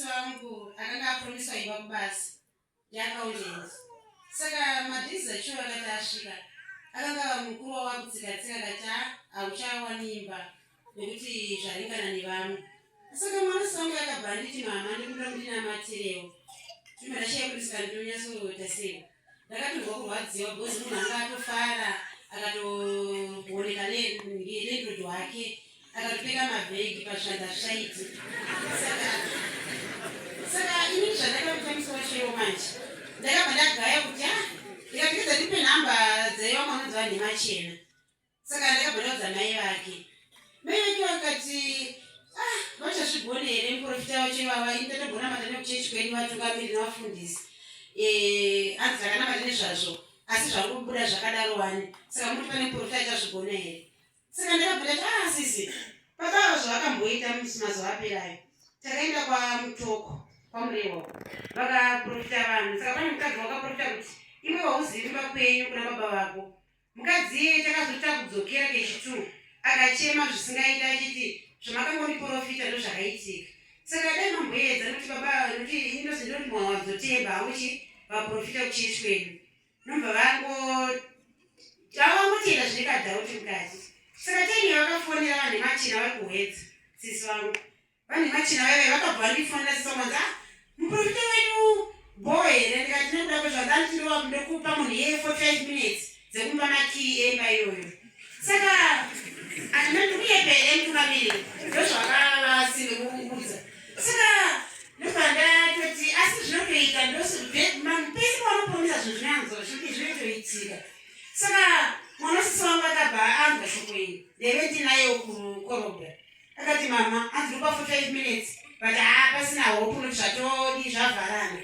vangu akanga apromiswa imba kubasa yaaccountant. Saka madhizi acho akati asvika, akanga ava mukuru wawakutsika tsika akati hauchawani imba nekuti zvaringana nevamwe. Saka mwana sisi vangu akabva anditi mama ndikuda mundinamatirewo. Ndibva ndashaya kuti saka ndinonyatsoita sei. Ndakatonzwa kurwadziwa because munhu anga atofara akatooneka nelandlord wake akatopfeka mabhegi pazvivanza zvichaiti. Saka saka ini zvandakaita musi wacho iwo manje ndakabva ndagaya kuti ah ndikapedza ndipe nhamba dzaiva mwana dzava nhemachena. Saka ndakabva ndaudza mai vake. Mai vake vakati ah vachazvigona here muprofita wacho ivava ini ndatogonamata nekuchechi kwedu vatungamiri nevafundisi eh, hanzi takanamata nezvazvo asi zvangobuda zvakadaro wani saka muti pane muprofita achazvigona here saka ndakabva ndati ah sisi baba ava zvavakamboita mazuva aperayo takaenda kwamutoko kwamurewa vakaprofita vanhu saka pane mukadzi wakaprofita kuti iwe wauzivi kumba kwenyu kuna baba vako Mukadzi iyeye takazoita kudzokera kechitwo akachema zvisingaita achiti zvamakangondiporofita ndozvakaitika saka dai mamboedza nokuti baba nokuti ini ndozindoti mawanzotemba hangu chi vaporofita kuchechi kwedu nobva vango avangotenda zvine kadhauti mukati saka taine vakafonera vanhu vemachina vari kuhwedza sisi vangu Vanhu vemachina vaive vakabva vandifonera sisi vangu ah muprofita wenyu bho here ndikati nekuda kwezvandanditi ndokupa munhu iyeye 45 minutes dzekumupa makii emba iyoyo saka handina ndikuyepa here mutungamiriri ndozvakavasiri kuudza saka ndobva ndatoti asi zvinotoita pese pavanopromisa zvinhu zvinanzo zvinotoitika saka mwana sisi wangu akabva anzwa shoko iri ndaive ndinayewo kukorobha Akati mama hanzi ndopa 45 minutes but haa pasina hope unoti zvatodi zvavharana.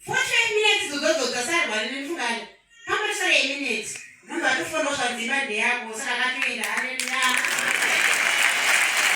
45 minutes idzodzo dzasarwa nemfungano pambatisara yeminutes.